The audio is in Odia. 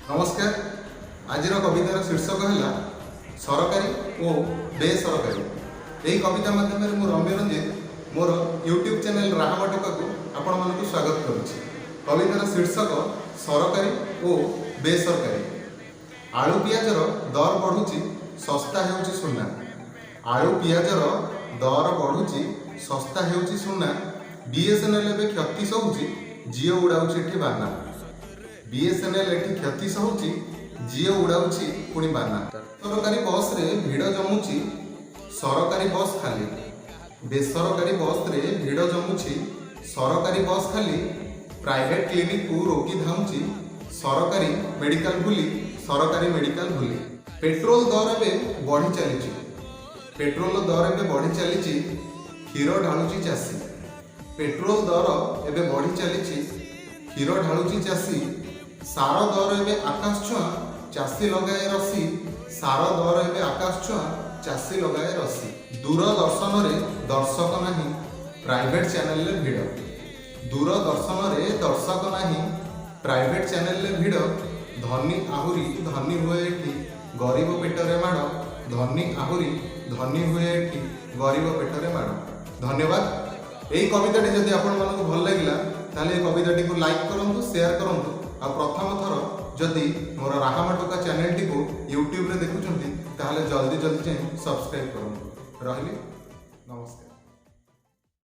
ନମସ୍କାର। ଆଜିର କବିତାର ଶୀର୍ଷକ ହେଲା ସରକାରୀ ଓ ବେସରକାରୀ। ଏହି କବିତା ମାଧ୍ୟମରେ ମୁଁ ରମ୍ୟ ରଞ୍ଜିତ ମୋର ୟୁଟ୍ୟୁବ୍ ଚ୍ୟାନେଲ୍ ରାହାମା ଟୋକାକୁ ଆପଣମାନଙ୍କୁ ସ୍ୱାଗତ କରୁଛି। କବିତାର ଶୀର୍ଷକ ସରକାରୀ ଓ ବେସରକାରୀ। ଆଳୁ ପିଆଜର ଦର ବଢ଼ୁଛି, ଶସ୍ତା ହେଉଛି ସୁନା। ଆଳୁ ପିଆଜର ଦର ବଢ଼ୁଛି, ଶସ୍ତା ହେଉଛି ସୁନା। ବିଏସ୍ଏନ୍ଏଲ୍ ଏବେ କ୍ଷତି ସହୁଛି, ଜିଓ ଉଡ଼ାଉଛି ଏଠି ବାନା। ବିଏସ୍ଏନ୍ଏଲ୍ ଏଠି କ୍ଷତି ସହୁଛି, ଜିଓ ଉଡ଼ାଉଛି ପୁଣି ବାନା। ସରକାରୀ ବସ୍ରେ ଭିଡ଼ ଜମୁଛି, ସରକାରୀ ବସ୍ ଖାଲି। ବେସରକାରୀ ବସ୍ରେ ଭିଡ଼ ଜମୁଛି, ସରକାରୀ ବସ୍ ଖାଲି। ପ୍ରାଇଭେଟ୍ କ୍ଲିନିକକୁ ରୋଗୀ ଧାଉଁଛି, ସରକାରୀ ମେଡ଼ିକାଲ ଭୁଲି, ସରକାରୀ ମେଡ଼ିକାଲ ଭୁଲି। ପେଟ୍ରୋଲ ଦର ଏବେ ବଢ଼ି ଚାଲିଛି, ପେଟ୍ରୋଲ ଦର ଏବେ ବଢ଼ି ଚାଲିଛି, କ୍ଷୀର ଢାଳୁଛି ଚାଷୀ। ପେଟ୍ରୋଲ ଦର ଏବେ ବଢ଼ି ଚାଲିଛି, କ୍ଷୀର ଢାଳୁଛି ଚାଷୀ। ସାର ଦର ଏବେ ଆକାଶ ଛୁଆଁ, ଚାଷୀ ଲଗାଏ ରସି। ସାର ଦର ଏବେ ଆକାଶ ଛୁଆଁ, ଚାଷୀ ଲଗାଏ ରସି। ଦୂରଦର୍ଶନରେ ଦର୍ଶକ ନାହିଁ, ପ୍ରାଇଭେଟ ଚ୍ୟାନେଲରେ ଭିଡ଼। ଦୂରଦର୍ଶନରେ ଦର୍ଶକ ନାହିଁ, ପ୍ରାଇଭେଟ ଚ୍ୟାନେଲରେ ଭିଡ଼। ଧନୀ ଆହୁରି ଧନୀ ହୁଏ ଏଠି, ଗରିବ ପେଟରେ ମାଡ଼। ଧନୀ ଆହୁରି ଧନୀ ହୁଏ ଏଠି, ଗରିବ ପେଟରେ ମାଡ଼। ଧନ୍ୟବାଦ। ଏହି କବିତାଟି ଯଦି ଆପଣମାନଙ୍କୁ ଭଲ ଲାଗିଲା, ତାହେଲେ ଏହି କବିତାଟିକୁ ଲାଇକ୍ କରନ୍ତୁ, ସେୟାର କରନ୍ତୁ ଆଉ ପ୍ରଥମ ଥର ଯଦି ମୋର ରାହାମା ଟୋକା ଚ୍ୟାନେଲଟିକୁ ୟୁଟ୍ୟୁବରେ ଦେଖୁଛନ୍ତି, ତାହେଲେ ଜଲ୍ଦି ଜଲ୍ଦି ଯାଇ ସବସ୍କ୍ରାଇବ୍ କରନ୍ତୁ। ରହିଲି, ନମସ୍କାର।